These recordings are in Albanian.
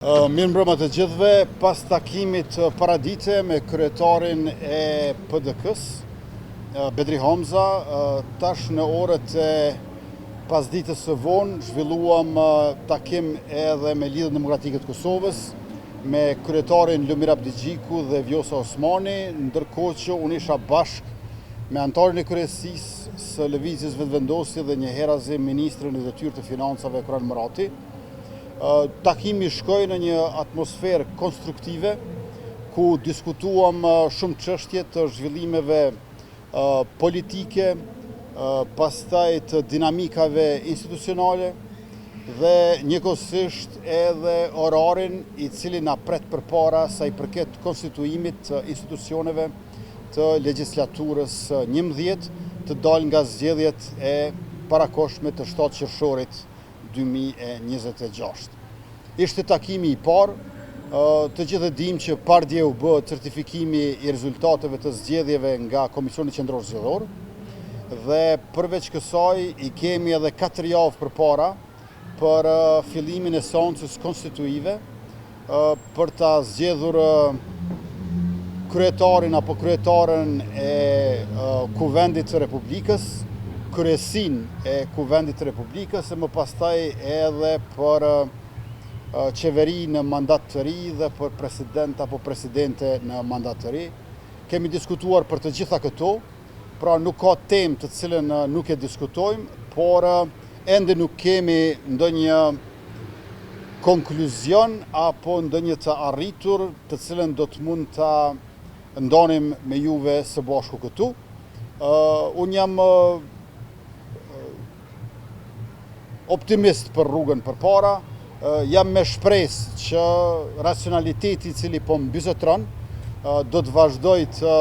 Mirëmbrëma të gjithëve, pas takimit paradite me kryetarin e PDK-së, Bedri Hamza, tash në orët e pasdites së vonë, zhvilluam takim edhe me Lidhjen Demokratike të Kosovës, me kryetarin Lumir Abdixhiku dhe Vjosa Osmani, ndërkohë që unë isha bashkë me anëtarin e kryesisë së Lëvizjes Vetëvendosje dhe njëherazi ministrin në detyrë të Financave Hekuran Murati. Takimi shkoi në një atmosferë konstruktive, ku diskutuam shumë çështje të zhvillimeve politike, pastaj të dinamikave institucionale dhe njëkohësisht edhe orarin i cili na pret përpara sa i përket konstituimit të institucioneve të legjislaturës 11 të dalë nga zgjedhjet e parakohshme të 7 qershorit 2026. Ishte takimi i parë, të gjithë e dimë që pardje u bë certifikimi i rezultateve të zgjedhjeve nga Komisioni Qendror Zgjedhor dhe përveç kësaj i kemi edhe 4 javë përpara për fillimin e seancës konstituive për ta zgjedhur kryetarin apo kryetaren e Kuvendit të Republikës, kryesinë e Kuvendit të Republikës e më pastaj edhe për qeveri në mandat të ri dhe për president apo presidente në mandat të ri. Kemi diskutuar për të gjitha këto, pra nuk ka temë të cilën nuk e diskutojmë, por ende nuk kemi ndonjë konkluzion apo ndonjë të arritur të cilën do të mund ta ndanim me juve së bashku këtu. Unë jam optimist për rrugën përpara, jam me shpresë që racionaliteti i cili po mbizotëron do të vazhdojë të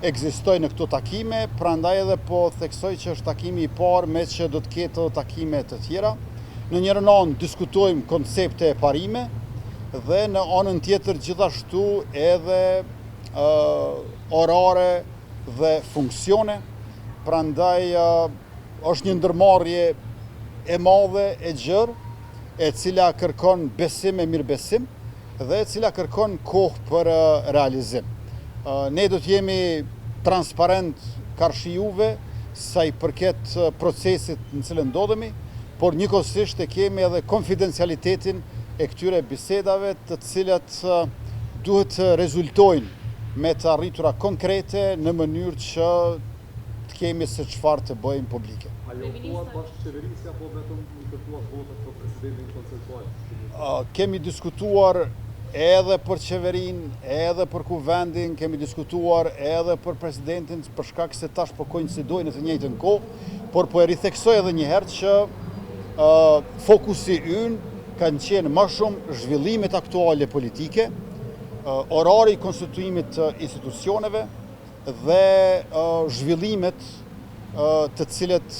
ekzistojë në këto takime, prandaj edhe po theksoj që është takimi i parë meqë do të ketë edhe takime të tjera. Në njërën anë diskutojmë koncepte e parime dhe në anën tjetër gjithashtu edhe orare dhe funksione, prandaj është një ndërmarrje e madhe e gjerë, e cila kërkon besim e mirëbesim dhe e cila kërkon kohë për realizim. Ne do të jemi transparent karshi juve sa i përket procesit në cilën ndodhemi, por njëkohësisht e kemi edhe konfidencialitetin e këtyre bisedave të cilat duhet të rezultojnë me të arritura konkrete në mënyrë që të kemi se çfarë të bëjmë publike. A ju ofruat bashkëqeverisje apo vetëm i kërkuat votat për presidentin konsensual? Kemi diskutuar edhe për qeverinë, edhe për kuvendin, kemi diskutuar edhe për presidentin, për shkak se tash po koincidojnë në të njëjtën kohë, por po e ritheksoj edhe një herë që fokusi ynë kanë qenë më shumë zhvillimet aktuale politike, orari i konstituimit të institucioneve dhe zhvillimet të cilët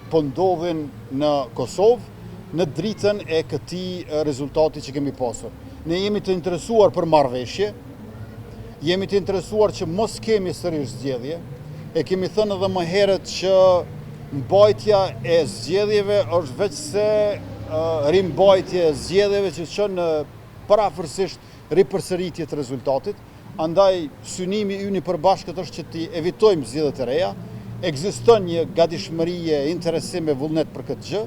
po ndodhin në Kosovë në dritën e këtij rezultati që kemi pasur. Ne jemi të interesuar për marrëveshje, jemi të interesuar që mos kemi sërish zgjedhje, e kemi thënë edhe më herët që mbajtja e zgjedhjeve është veçse rimbajtje e zgjedhjeve që çon në përafërsisht ripërsëritje të rezultatit, Andaj, synimi ynë i përbashkët është që t'i evitojmë zgjedhjet e reja. Ekziston një gatishmëri e interesim e vullnet për këtë gjë,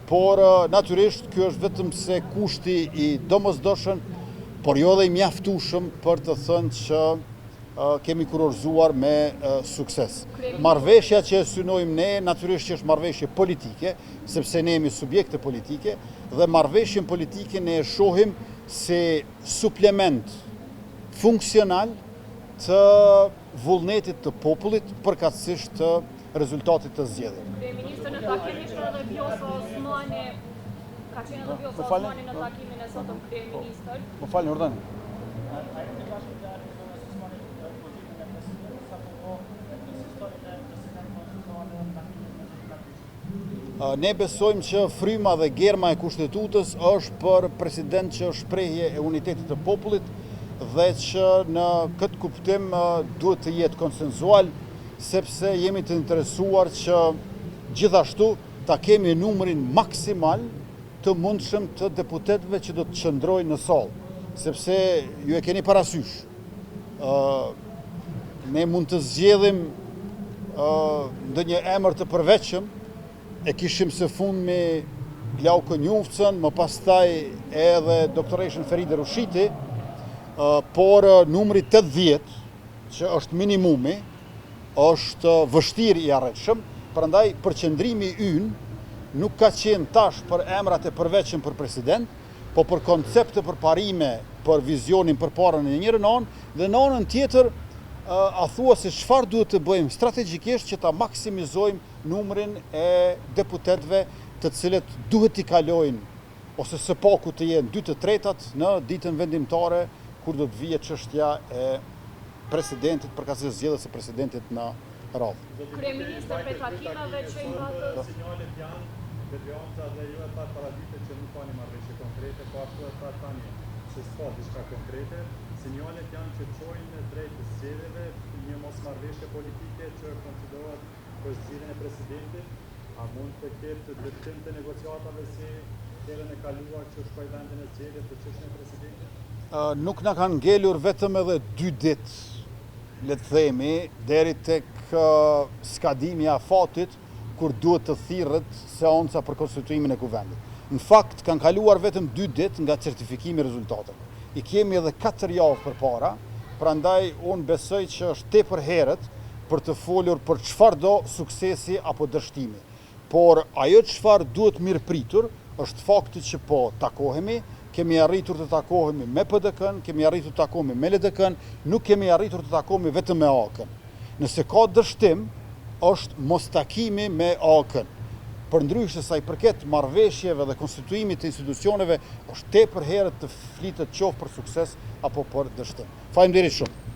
por natyrisht ky është vetëm se kushti i domosdoshëm, por jo edhe i mjaftueshëm për të thënë që kemi kurorëzuar me sukses. Marrëveshja që e synojmë ne, natyrisht që është marrëveshje politike, sepse ne jemi subjekte politike, dhe marrëveshjen politike ne e shohim si suplement funksional të vullnetit të popullit, përkatësisht të rezultatit të zgjedhjeve. Kryeministër në takim ishte edhe Vjosa Osmani, ka qenë edhe Vjosa Osmani në takimin e sotëm kryeministër. Më falni, urdhëroni. A jeni bashkë të arritën zonës Osmanit pozitën e presidentit apo po insistoni në president konsensual edhe në takimin me zotin Abdixhiku? Ne besojmë që fryma dhe germa e Kushtetutës është për president që është shprehje e unitetit të popullit dhe që në këtë kuptim duhet të jetë konsensual, sepse jemi të interesuar që gjithashtu ta kemi numrin maksimal të mundshëm të deputetëve që do të qëndrojnë në sallë, sepse ju e keni parasysh. Ë ne mund të zgjedhim ë ndonjë emër të përveçëm, e kishim së fundmi Glauk Konjufcën, më pastaj edhe doktoreshën Feride Rushiti, por numri 80, që është minimumi, është vështirë i arritshëm, prandaj përqendrimi ynë nuk ka qenë tash për emrat e përveçëm për president, po për koncepte, për parime, për vizionin përpara në njërën anë dhe në anën tjetër a thua se çfarë duhet të bëjmë strategjikisht që ta maksimizojmë numrin e deputetëve të cilët duhet t'i kalojnë ose së paku të jenë 2/3 në ditën vendimtare kur do të vijë çështja e presidentit, përkatësisht zgjedhjes së presidentit në radhë. Kryeministër prej takimeve që i patët. Sinjalet janë devijanca dhe ju e thatë paradite që nuk ka një marrëveshje konkrete, po ashtu e thatë tani që s'ka diçka konkrete. Sinjalet janë që çojnë drejt zgjedhjeve një mosmarrëveshje politike që konsiderohet për zgjedhjen e presidentit. A mund të ketë dështim të negociatave si herën e kaluar që shkoi vendi në zgjedhje për çështjen e presidentit? Nuk na kanë ngelur vetëm edhe dy ditë, le të themi, deri tek skadimi i afatit kur duhet të thirret seanca për konstituimin e Kuvendit. Në fakt, kanë kaluar vetëm dy ditë nga certifikimi i rezultateve. I kemi edhe katër javë përpara, prandaj unë besoj që është tepër herët për të folur për çfarëdo suksesi apo dështimi. Por ajo çfarë duhet mirëpritur është fakti që po takohemi, kemi arritur të takohemi me PDK-në, kemi arritur të takohemi me LDK-në, nuk kemi arritur të takohemi vetëm me AAK-në. Nëse ka dështim, është mostakimi me AAK-në. Përndryshe sa i përket marrëveshjeve dhe konstituimit të institucioneve, është tepër herët të flitet qoftë për sukses apo për dështim. Faleminderit shumë.